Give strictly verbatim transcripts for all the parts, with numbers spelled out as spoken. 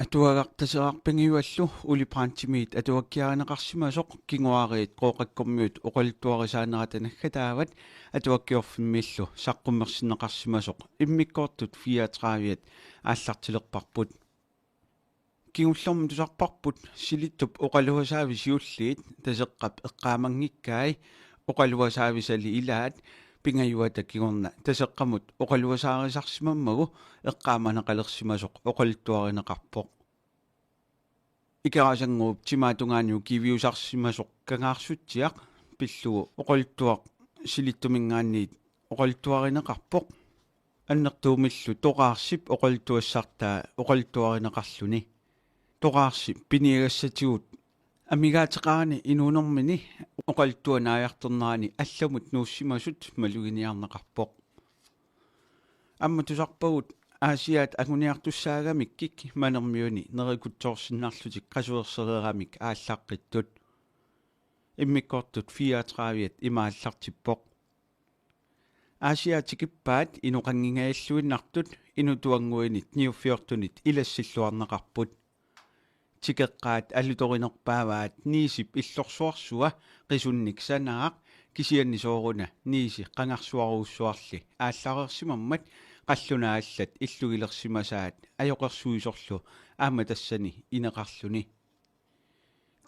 Atuagaq Taseraq pingajuallu Ole Brandtimit atuakkiarineqarsimasoq kinguariit Qooqakkormiut oqaluttuarisaanerata naggataavat Atuakkiorfimmiillu saqqummersinneqarsimasoq immikkoortut fireogtredive aallartilerparput. Kingullermi tusarparput Silittup oqaluasaavi siulliit Taseqqap eqqaamanngikkai oqaluasaavisali ilaat pingajuata kingorna Taseqqamut oqaluasaarisarsimammagu eqqaamaneqalersimasoq oqaluttuarineqarpoq. Ikerasannguup timaatungaani ukiiviusarsimasoq Kangaarsutsiaq pillugu oqaluttuaq Silittuminngaanniit oqaluttuarineqarpoq. Annertuumillu Toqaarsip oqaluttuassartaa oqaluttuarineqarluni. Toqaarsi piniagassatigut amigaateqarani inuunermini oqaluttuanaajartornerani allamut nuussimasut maluginiarneqarpoq. Aamma tusarpagut Aasiaat anguniartussaagamikkik Manermiuni nerikutsoorsinnarlutik qasuersereeramik aallaqqittut. Immikkoortut fireogtredive ima aallartippoq. Aasiaat tikippaat inoqanngingajalluinnartut inutuannguinit niuffiortunit ilassilluarneqarput. Tikeqqaat alutorinerpaavaat Niisip illorsuarsua qisunnik sanaaq, kisianni sooruna Niisi qangarsuarujussuarli aallareersimammat qallunaat allat illugilersimasaat ajoqersuisorlu aamma tassani ineqarluni.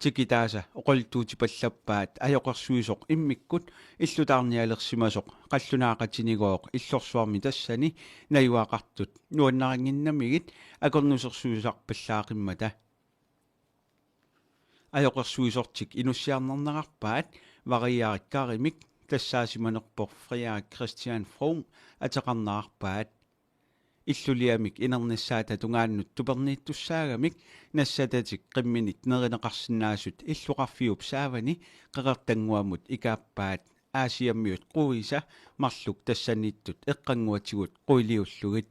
Tikitaasa oqaluttuutipallappaat ajoqersuisoq immikkut illutaarnialersimasoq qallunaaqatinigooq illorsuarmi tassani najugaqartut nuannarinnginnamigit akornusersuisarpallaaqimmata. Ajoqersuisortik inussiarnarnerarpaat Variarik Karimik tassaasimanerpoq Frederik Christian From ateqarnerarpaat. Illuliamik inernissaata tungaannut tuperniittussaagamik nassatatik qimminit nerineqarsinnaasut illoqarfiup saavani qeqertannguamut ikaappaat Aasiammiut quisa marluk tassaniittut eqqannguatigut quiliullugit.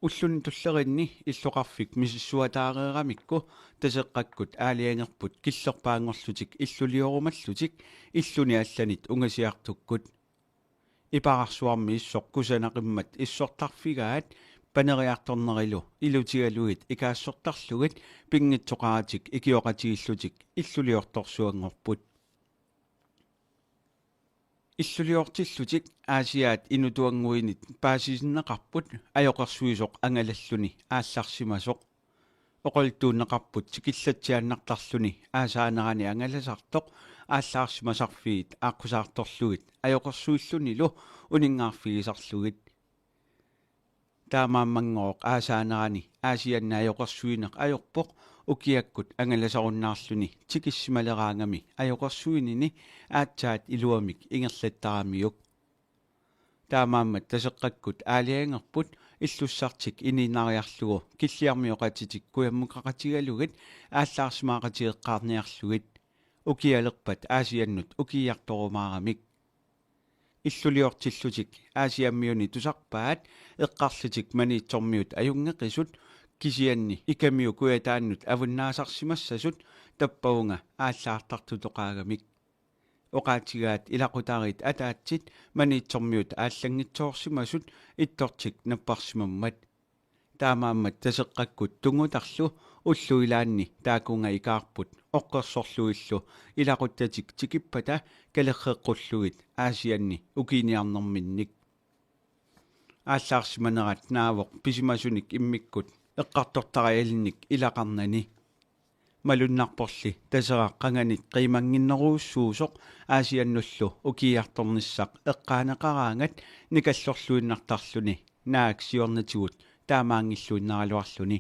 Ulluni tullerinni illoqarfik misissuataareeramikku Taseqqakkut aalajangerput killerpaanngorlutik illuliorumallutik illuni allanit ungasiartukkut. Ipararsuarmi issoq kusanaqimmat issortarfigaat paneriartornerilu ilutigalugit ikaassortarlugit pinngitsoqaratik ikioqatigiillutik illuliortorsuanngorput. Illuliortillutik Aasiaat inutuannguinit paasisinneqarput ajoqersuisoq angalalluni aallarsimasoq. Oqaluttuunneqarput tikillatsiaannartarluni aasaanerani angalasartoq aallaarsimasarfiit aaqqusaartorlugit ajoqersuillunilu uninngaarfigisarlugit. Taamaammanngooq aasaanerani Aasianni ajoqersuineq ajorpoq ukiakkut angalasarunnaarluni tikissimaleraangami ajoqersuinini aatsaat iluamik ingerlattaramiuk. Taamaammat Taseqqakkut aalajangerput illussartik iniinnariarlugu Killiarmioqatitik kujammukeqatigalugit aallaarsimaaqatigeqqaarniarlugit ukialerpat Aasiannut ukiiartorumaaramik. Illuliortillutik Aasiammiuni tusarpaat eqqarlitik Maniitsormiut ajunngeqisut kisianni Ikamiu Kujataannut avunnaasarsimassasut tappavunga aallaartartutoqaagamik. Oqaatigaat ilaqutariit ataatsit Maniitsormiut aallanngitsoorsimasut ittortik napparsimammat. Taamaammat Taseqqakkut Tungutarlu ullut ilaanni taakunga ikaarput oqqersorlugillu ilaquttatik tikippata kalerreqqullugit Aasianni ukiiniarnerminnik. Aallaarsimanerat naavoq pisimasunik immikkut eqqartortarialinnik ilaqarnani. Malunnarporli Taseraq qanganit qiimannginnerujussuusoq Aasiannullu ukiiartornissaq eqqaaneqaraangat nikallorluinnartarluni naak siornatigut taamaanngilluinnaraluarluni.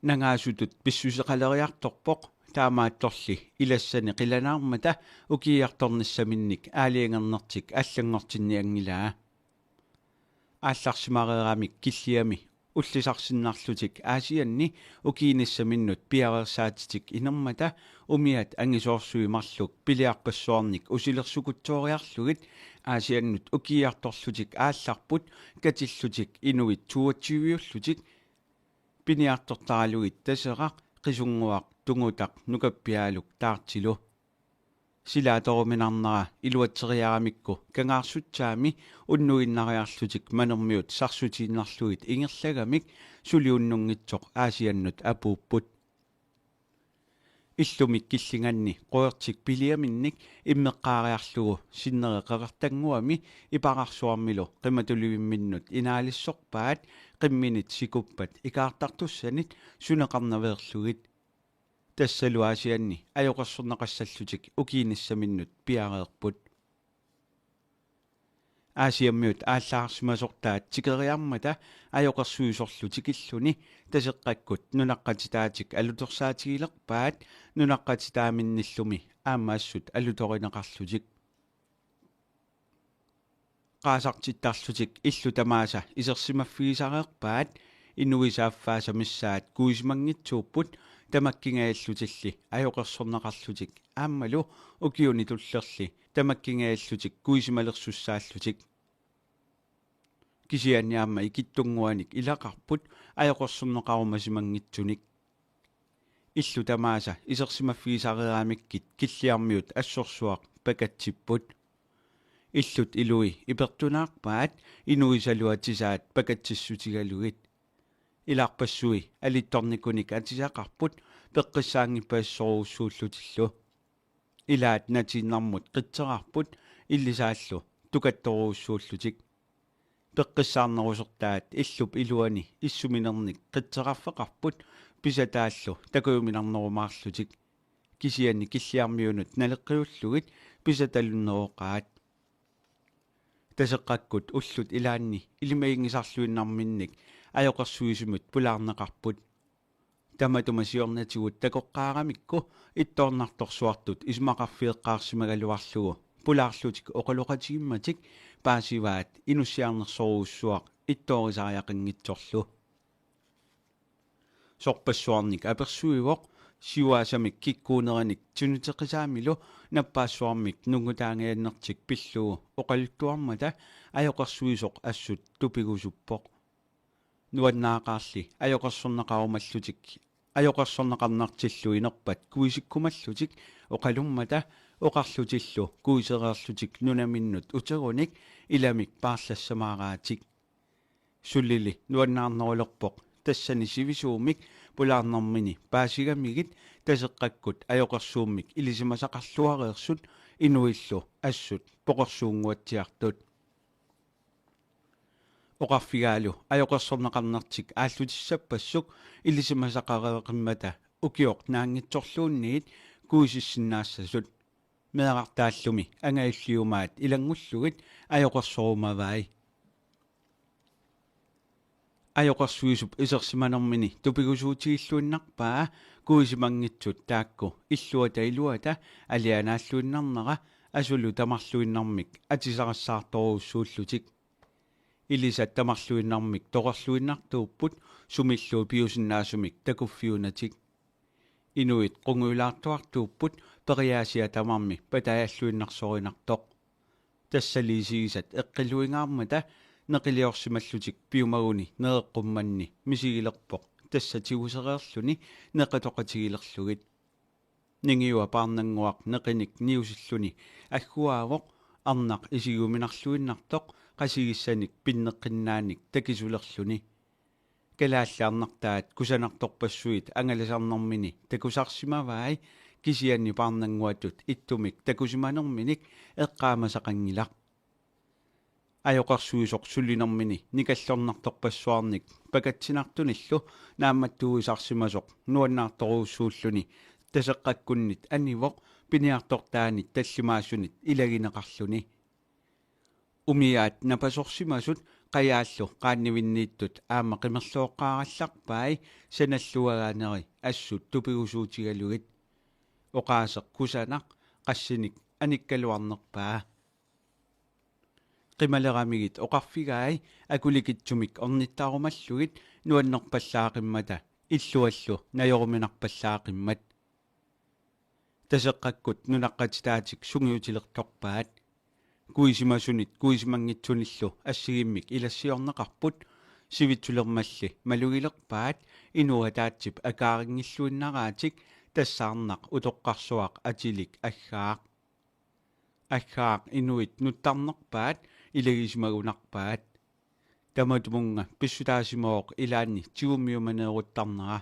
Nangaasutut pissuseqaleriartorpoq taamaattorli ilassani qilanaarmata ukiiartornissaminnik aalajangernertik allanngortinnianngilaa. Aallarsimareeramik Killiami ullisarsinnarlutik Aasianni ukiinissaminnut piareersaatitik inermata umiat angisoorsui marluk piliarpassuarnik usilersukutsooriarlugit Aasiannut ukiiartorlutik aallarput katillutik inuit toogtyviullutik piniartortaralugit Taseraq, Qisunnguaq, Tungutaq, Nukappiaaluk Taartilu. Sila atoruminarnera iluatseriaramikku kangaarsutsaami unnuinnariarlutik Manermiut sarsutiinnarlugit ingerlagamik suli unnunngitsoq Aasiannut apuupput. Illumik killinganni quertik piliaminnik immeqqaariarlugu sinneri qeqertannguami ipararsuarmilu qimatulivimminnut inaalissorpaat qimminit sikuppat ikaartartussanit suneqarnaveerlugit. Tassalu Aasianni ajoqersorneqassallutik ukiinissaminnut piareerput. Aasiammiut aallaarsimasortaat tikeriarmata ajoqersuisorlu tikilluni Taseqqakkut nunaqqatitaatik alutorsaatigilerpaat nunaqqatitaaminnillumi aamma assut alutorineqarlutik. Qaasartittarlutik illut tamaasa isersimaffigisareerpaat inuisa affaasa missaat kuisimanngitsuupput tamakkingajallutilli ajoqersorneqarlutik aammalu ukiuni tullerli tamakkingajallutik kuisimalersussaallutik. Kisianni aamma ikittunnguanik ilaqarput ajoqersorneqarumasimanngitsunik. Illut tamaasa isersimaffigisareeramikkit Killiarmiut assorsuaq pakatsipput. Illut ilui ipertunaarpaat inuisalu atisaat pakatsissutigalugit. Ilarpassui alittornikunik atisaqarput peqqissaanngippasissorujussuullutillu. Ilaat natiinnarmut qitserarput ilisaallu tukattorujussuullutik. Peqqissaarnerusortaat illup iluani issuminernik qitserarfeqarput pisataallu takujuminarnerumaarlutik. Kisianni Killiarmiunut naleqqiullugit pisatalunneroqaat. Taseqqakkut ullut ilaanni ilimaginngisarluinnarminnik ajoqersuisunut pulaarneqarput. Tamatuma siornatigut takoqqaaramikku ittoornartorsuartut isumaqarfeeqqaarsimagaluarlugu pulaarlutik oqaloqatigiimmatik paasivaat inussiarnersorujussuaq ittoorisariaqanngitsorlu. Sorpassuarnik apersuivoq siuaasamik kikkuunerinik tinuteqisaamilu nappaassuarmik nungutaangajannertik pillugu oqaluttuarmata ajoqersuisoq assut tupigusuppoq. Nuannaaqaarli ajoqersorneqarumallutik ajoqersorneqarnertillu inerpat kuisikkumallutik oqalummata oqarlutillu kuisereerlutik nunaminnut uterunik ilamik paarlassamaaraatik. Sulili nuannaarnerulerpoq tassani sivisuumik pulaarnermini paasigamigit Taseqqakkut ajoqersuummik ilisimasaqarluareersut inuillu assut poqorsuunnguatsiartut. Oqarfigaalu ajoqersorneqarnertik aallutissappassuk ilisimasaqareeqimmata ukioq naanngitsorluunniit kuisissinnaassasut. Meerartaallumi angajulliumaat ilanngullugit ajoqersorumavai. Ajoqersuisup isersimanermini tupigusuutigilluinnarpaa kuisimanngitsut taakku illuata iluata alianaalluinnarnera asulu tamarluinnarmik atisarissaartorujussuullutik. Ilisat tamarluinnarmik toqorluinnartuupput sumillu piusinnaasumik takuffiunatik. Inuit qungujulaartuartuupput periaasia tamarmi patajalluinnarsorinartoq. Tassali isigisat eqqiluingaarmata neqiliorsimallutik piumaguni nereqqummanni misigilerpoq tassa tigusereerluni neqitoqatigilerlugit. Ningiua paarnannguaq neqinik niusilluni agguaavoq arnaq isigiuminarluinnartoq qasigissanik pinneqqinnaanik takisulerluni. Kalaallit arnartaat kusanartorpassuit angalasarnermini takusarsimavai kisianni paarnannguatut ittumik takusimanerminik eqqaamasaqanngilaq. Ajoqersuisoq sulinermini nikallornartorpassuarnik pakatsinartunillu naammattuuisarsimasoq nuannaartorujussuulluni Taseqqakkunnit anivoq piniartortaanit tallimaasunit ilagineqarluni. Umiaat napasorsimasut qajaallu qaannivinniittut aamma qimerlooqqaarallarpai sanalluagaaneri assut tupigusuutigalugit. Oqaaseq kusanaq qassinik anikkaluarnerpaa. Qimaleramigit oqarfigai akulikitsumik ornittarumallugit nuannerpallaaqimmata illuallu najoruminarpallaaqimmat. Taseqqakkut nunaqqatitaatik sungiutilertorpaat. Kuisimasunit kuisimanngitsunillu assigiimmik ilassiorneqarput sivitsulermalli malugilerpaat inuit ataatsip akaarinngilluinnaraatik tassaarnaq utoqqarsuaq atilik aggaaq. Aggaaq inuit nuttarnerpaat ilagisimagunarpaat. Tamatumunnga pissutaasimavoq ilaanni tigummiumaneeruttarnera.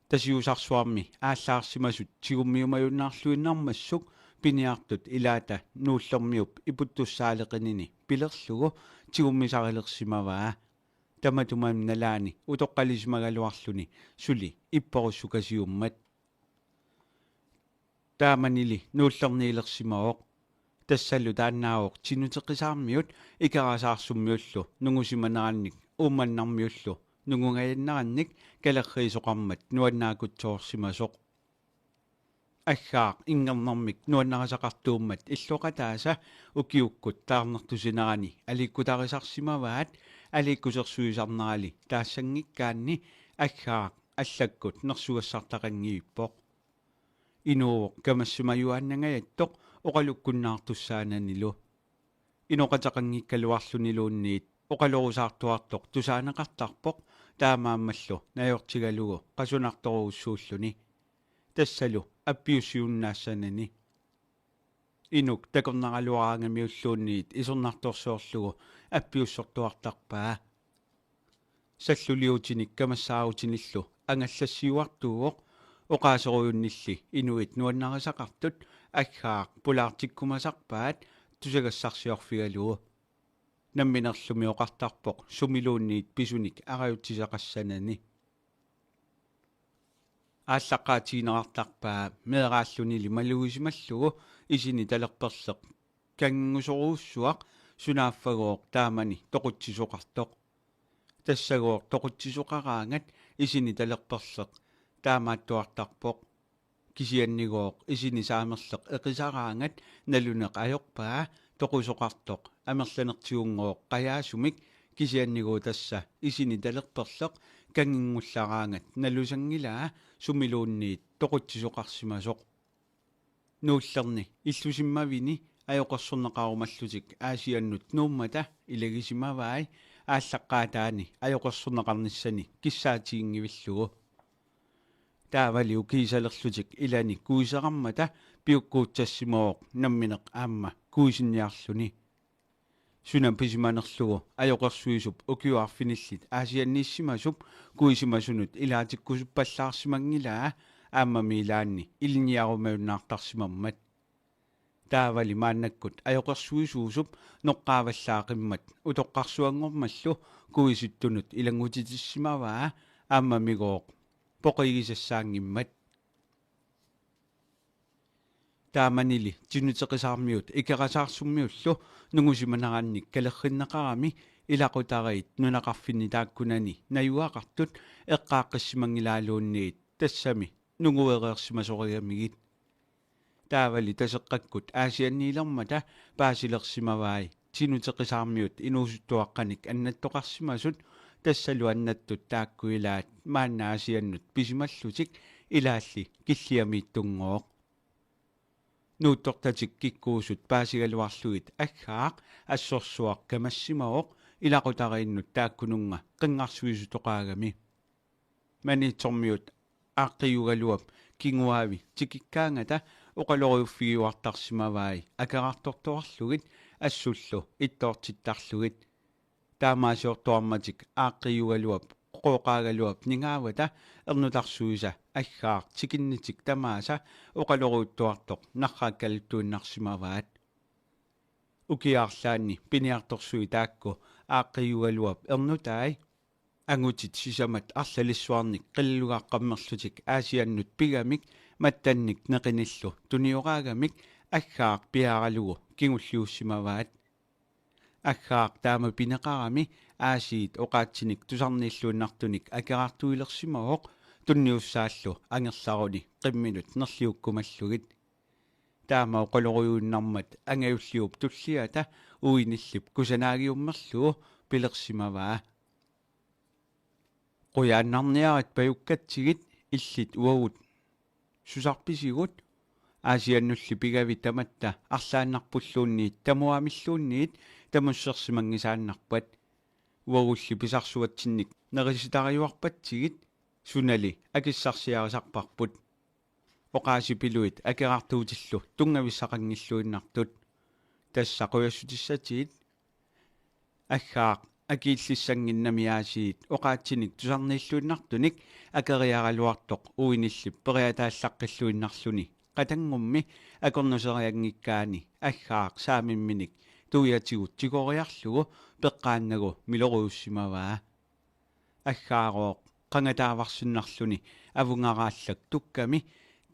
Tasiusarsuarmi aallaarsimasut tigummiumajunnaarluinnarmassuk piniartut ilaata Nuullermiup iputtussaaleqinini pilerlugu tigummisarilersimavaa. Tamatumami nalaani utoqqalisimagaluarluni suli ipporussukasiummat. Taamanili Nuullerniilersimavoq. Tassalu taannaavoq Tinuteqisaarmiut Ikerasaarsummiullu nungusimanerannik Uummannarmiullu nungungajannerannik kalerriisoqarmat nuannaakutsoorsimasoq. Aggaaq inngernermik nuannarisaqartuummat illoqataasa ukiukkut taarnertusinerani aliikkutarisarsimavaat, aliikkusersuisarnerali taassanngikkaanni Aggaaq allakkut nersugassartaqanngivippoq. Inuuvoq kamassumajuaannangajattoq oqalukkunnaartussaananilu. Inoqateqanngikkaluarluniluunniit oqalorusaartuartoq tusaaneqartarpoq, taamaammallu najortigalugu qasunartorujussuulluni. Tassalu appiussiunnaassanani. Inuk takornaraluaraangamiulluunniit isornartorsiorlugu appiussortuartarpaa. Salluliutinik kamassaarutinillu angallassiuartuuvoq, oqaaserujunnilli inuit nuannarisaqartut Aggaaq pulaartikkumasarpaat tusagassarsiorfigalugu. Namminerlumi oqartarpoq sumiluunniit pisunik arajutsisaqassanani. Aallaqqaatigineqartarpaa meeraallunili malugisimallugu isini talerperleq kanginngusorujussuaq, sunaaffagooq taamani toqutsisoqartoq. Tassagooq toqutsisoqaraangat isini talerperleq taamaattuartarpoq. Kisiannigooq isini saamerleq eqisaraangat naluneq ajorpaa toqusoqartoq amerlanertigunngooq qajaasumik, kisiannigooq tassa isini talerperleq kanginngullaraangat nalusanngilaa sumiluunniit toqutsisoqarsimasoq. Nuullerni illusimmavini ajoqersorneqarumallutik Aasiannut Nuummata ilagisimavai aallaqqaataani ajoqersorneqarnissani kissaatiginngivillugu. Taavali ukiisalerlutik ilani kuiseqarmata piukkuutsassimavoq nammineq aamma kuisinniarluni. Suna pisimanerlugu ajoqersuisup ukiut arfinillit Aasianniissimasup kuisimasunut ilaatikkusuppallaarsimanngilaa, aammami ilaanni ilinniarumajunnaartarsimammat. Taavali maannakkut ajoqersuisuusup noqqaavallaaqimmat utoqqarsuanngormallu kuisittunut ilanngutitissimavaa, aammamigooq poqigisassaanngimmat. Taamanili Tinuteqisaarmiut Ikerasaarsummiullu nungusimanerannik kalerrinneqarami ilaqutariit nunaqarfinni taakkunani najugaqartut eqqaaqqissimanngilaarluunniit tassami nunguereersimasorigamigit. Taavali Taseqqakkut Aasianniilermata paasilersimavai Tinuteqisaarmiut inuusuttuaqqanik annattoqarsimasut, tassalu annattut taakku ilaat maanna Aasiannut pisimallutik ilaalli Killiamiittunngooq. Nuuttortatik kikkuusut paasigaluarlugit Aggaaq assorsuaq kamassimavoq ilaqutariinnut taakkununnga qinngarsuisutoqaagami. Maniitsormiut Aaqqiugaluap kinguaavi tikikkaangata oqalorujuffigiuartarsimavai akerartortuarlugit assullu ittoortittarlugit. Taamaasiortuarmatik Aaqqiugaluap Qooqaagaluap ningaavata ernutarsuisa Aggaaq tikinnitik tamaasa oqalorujuttuartoq narraakkaluttuinnarsimavaat. Ukiaarlaanni piniartorsuit taakku Aaqqiugaluap ernutai angutit sisamat arlalissuarnik qilalugaqqammerlutik Aasiannut pigamik mattannik neqinillu tunioraagamik Aggaaq piaaralugu kingulliussimavaat. Aggaaq taama pineqarami aasiit oqaatsinik tusarniilluinnartunik akerartuilersimavoq tunniussaallu angerlaruni qimminut nerliukkumallugit. Taama oqalorujuinnarmat angajulliup tulliata uinillip kusanaagiummerlugu pilersimavaa: Qujaannarniarit pajukkatsigit, illit uagut susarpisigut. Aasiannulli pigavit tamatta arlaannarpulluunniit tamuamilluunniit tamussersimanngisaannarpat. Uagulli pisarsuatsinnik nerisitariuarpatsigit, sunali akissarsiarisarparput. oqaasipiluit akerartuutillu tunngavissaqanngilluinnartut. Tassa qujassutissatit. Aggaaq akiillissannginnami aasiit oqaatsinik tusarniilluinnartunik akeriaraluartoq uinillip periataallaqqilluinnarluni qatanngummi akornuserianngikkaani Aggaaq saamimminik tuiatigut tigoriarlugu peqqaannagu milorujussimavaa. Aggaarooq qangataavarsinnarluni avungaraallak tukkami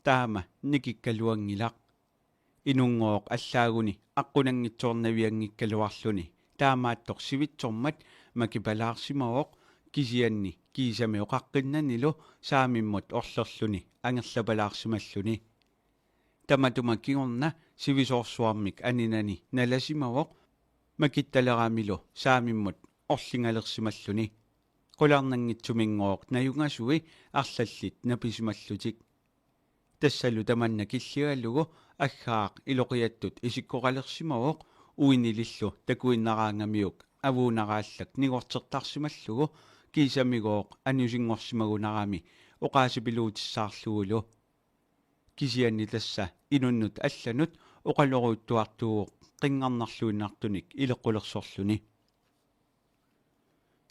taama nikikkaluanngilaq. Inunngooq allaaguni aqqunanngitsoornavianngikkaluarluni taamaattoq sivitsormat makipalaarsimavoq, kisianni kiisami oqaqqinnanilu saamimmut orlerluni angerlapalaarsimalluni. Tamatuma kingorna sivisoorsuarmik aninani nalasimavoq makittaleramilu saamimmut orlingalersimalluni. Qularnanngitsuminngooq najungasui arlallit napisimallutik. Tassalu tamanna killigalugu Aggaaq iloqiattut isikkoqalersimavoq uinilillu takuinnaraangamiuk avuunaraallak nigortertarsimallugu kiisamigooq anusinngorsimagunarami oqaasipiluutissaarlugulu. Kisianni tassa inunnut allanut oqalorujuttuartuuvoq qinngarnarluinnartunik ileqqulersorluni.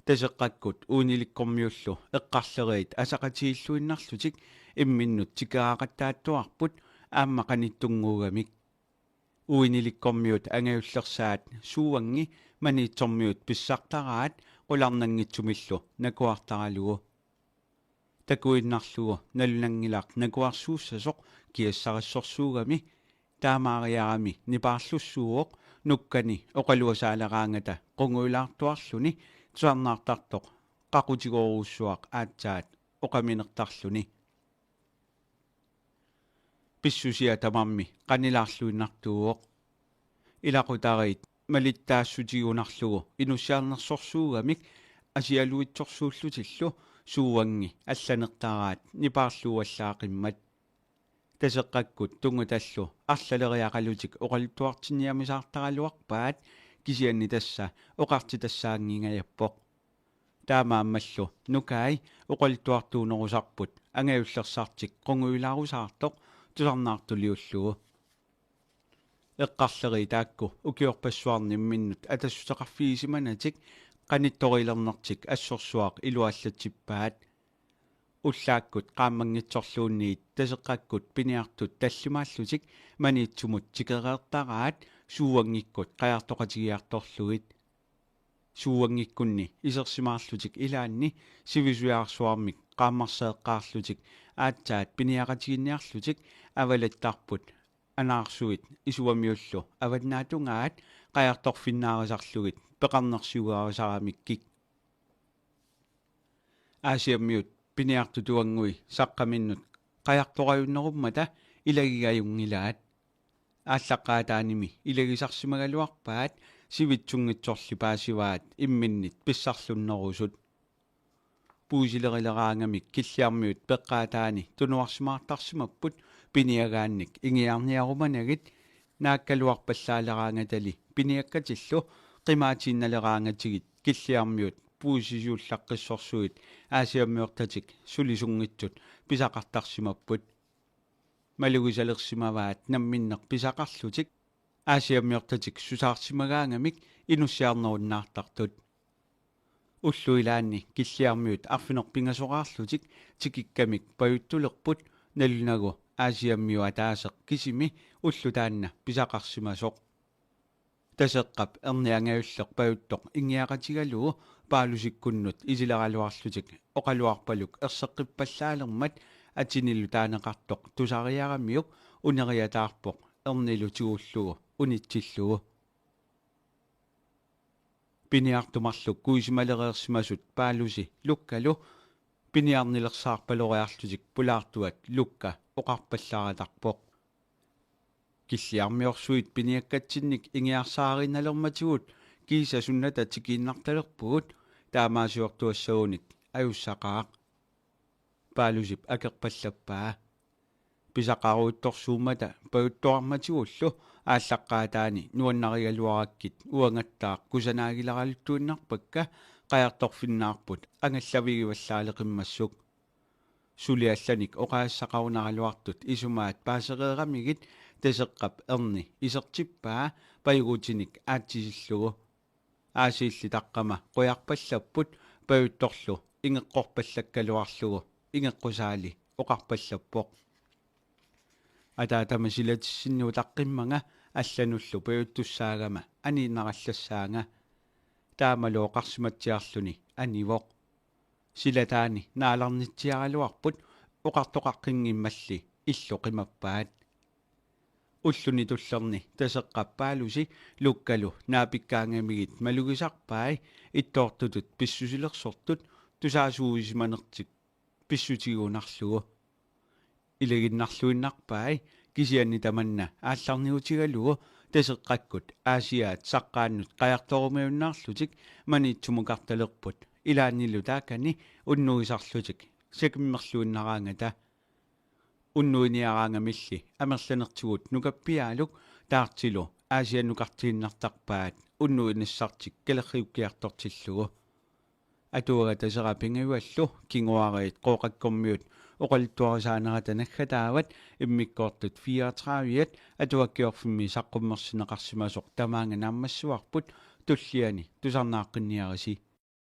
Taseqqakkut uinilikkormiullu eqqarleriit asaqatigiilluinnarlutik imminnut tikeraaqattaattuarput aamma qanittunnguugamik. Uinilikkormiut angajullersaat Suuanngi Maniitsormiut pissartaraat qularnanngitsumillu nakuartaralugu. Takuinnarlugu nalunanngilaq nakuarsuussasoq kiassarissorsuugami, taamaariarami nipaarlussuuvoq nukkani oqaluasaaleraangata qungujulaartuarluni tusarnaartartoq qaqutigoorujussuaq aatsaat oqaminertarluni. Pissusia tamarmi qanilaarluinnartuuvoq. Ilaqutariit malittaassutigunarlugu inussiarnersorsuugamik asialuitsorsuullutillu Suuanngi allanertaraat nipaarluuallaaqimmat. Taseqqakkut Tungutallu arlaleriaqalutik oqaluttuartinniarmisaartaraluarpaat, kisianni tassa oqartitassaanngingajappoq. Taamaammallu Nukai oqaluttuartuunerusarput angajullersartik qungujulaarusaartoq tusarnaartuliullugu. Eqqarleriit taakku ukiorpassuarni imminnut atassuteqarfigisimanatik qanittorilernertik assorsuaq iluallatsippaat. Ullaakkut qaammanngitsorluunniit Taseqqakkut piniartut tallimaallutik Maniitsumut tikereertaraat Suuanngikkut qajartoqatigiartorlugit. Suuanngikkunni isersimaarlutik ilaanni sivisujaarsuarmik qaammarseeqqaarlutik aatsaat piniaqatigiinniarlutik avalattarput anaarsuit isuamiullu avannaatungaat qajartorfinnaarisarlugit peqarnersiugarisaramikkik. Aasiammiut piniartut uanngui saqqaminnut qajartorajunnerummata ilagigajunngilaat. Aallaqqaataanimi ilagisarsimagaluarpaat sivitsunngitsorli paasivaat imminnit pissarlunnerusut. Puisilerileraangamik Killiarmiut peqqaataani tunuarsimaartarsimapput piniagaannik ingiarniarumanagit, naakkaluarpallaaleraangatali piniakkatillu qimaatiinnaleraangatigit Killiarmiut puisisiullaqqissorsuit Aasiammiortatik sulisunngitsut pisaqartarsimapput. Malugisalersimavaat namminneq pisaqarlutik Aasiammiortatik susaarsimagaangamik inussiarnerunnaartartut. Ullut ilaanni Killiarmiut arfineq-pingasoraarlutik tikikkamik pajuttulerput, nalunagu Aasiammiut ataaseq kisimi ulloq taanna pisaqarsimasoq. Taseqqap erniangajulleq pajuttoq ingiaqatigalugu Paalusikkunnut isileraluarlutik oqaluarpaluk erseqqippallaalermat atinilu taaneqartoq tusariaramiuk uneriataarpoq ernilu tigullugu unitsillugu. Piniartut marluk kuisimalereersimasut Paalusi Lukkalu piniarnilersaarpaloriarlutik pulaartuat Lukka oqarpallaaratarpoq: Killiarmiorsuit piniakkatsinnik ingiarsaariinnalermatigut kiisa sunnata tikiinnartalerpugut, taamaasiortuassagunik ajussaqaaq. Paalusip akerpallappaa: Pisaqaruuttorsuummata pajuttuarmatigullu aallaqqaataani nuannarigaluarakkit uangattaaq kusanaagileraluttuinnarpakka, qajartorfinnaarput angallavigivallaaleqimmassuk. Suli allanik oqaassaqarunaraluartut isumaat paasereeramigit Taseqqap erni isertippaa pajugutinik aatsisillugu. Aasiilli taqqama qujarpallapput pajuttorlu ingeqqorpallakkaluarlugu ingeqqusaali oqarpallappoq: Ataatama silatissinni utaqqimmanga allanullu pajuttussaagama aniinnarallassaanga. Taamalu oqarsimatsiarluni anivoq. Silataani naalarnitsiaraluarput oqartoqaqqinngimmali illu qimappaat. Ulluni tullerni Taseqqap Paalusi Lukkalu naapikkaangamigit malugisarpai ittoortutut pissusilersortut tusaasuusimanertik pissutigunarlugu. Ilaginnarluinnarpai kisianni tamanna aallarniutigalugu Taseqqakkut Aasiaat saqqaannut qajartorumajunnaarlutik Maniitsumukartalerput, ilaannilu taakani unnuisarlutik sakimmerluinnaraangata. Unnuiniaraangamilli amerlanertigut nukappiaaluk Taartilu Aasiannukartiinnartarpaat unnuit nassartik kalerriukkiartortillugu. Atuagaq Taseraq pingajuallu kinguariit Qooqakkormiut oqaluttuarisaanerata naggataavat immikkoortut fireogtredive-at Atuakkiorfimmi saqqummersinneqarsimasoq tamaanga naammassivarput, tulliani tusarnaaqqinniarisi.